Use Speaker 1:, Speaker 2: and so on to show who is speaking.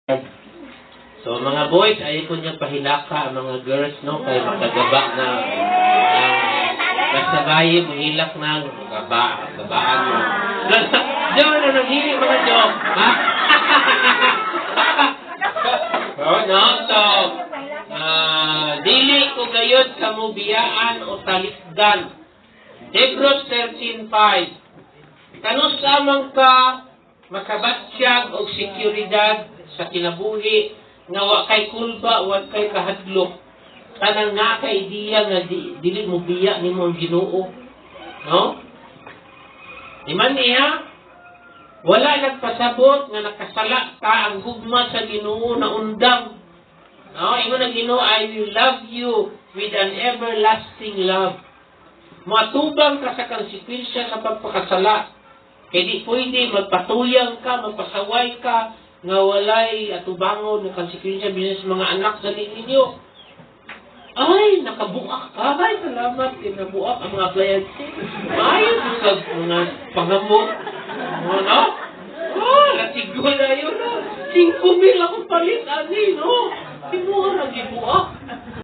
Speaker 1: So mga boys, ayaw ko niya pahilaka ang mga girls, no? Kay makagaba na. Ang basta bayi, muhilak na, gaba, gabaan mo. Diyan na nanghili mga joke. Ha? Oh, no? So, dili ko gayod kamo biyaan o talikdan. Hebrews 13:5. Kanus-a man ka makabatsyag og sekuridad sa kinabuhi nga wa kay kulba, wa kay kahadlok? Kanang naa kay ideya nga dili mo biya nimo ang Ginoo. No? Di man niya, wala nagpasabot nga nakasala ka, ang gugma sa Ginoo na undang. No, ingon ang Ginoo, "I will love you with an everlasting love." Moatubang ka sa konsekwensya sa pagpakasala. Kay di pwede magpatuyang ka, magpasaway ka, nga walay atubangon ng konsekwensya bisan sa mga anak sa ninyo. Ay, nakabuak ka. Ay, salamat. Kinabuak ang mga appliances. Maayo sa mga pangamot. Ano? Oh, latigo na yun. No? 5,000 akong palit, ani, no? Timuha na gibuak.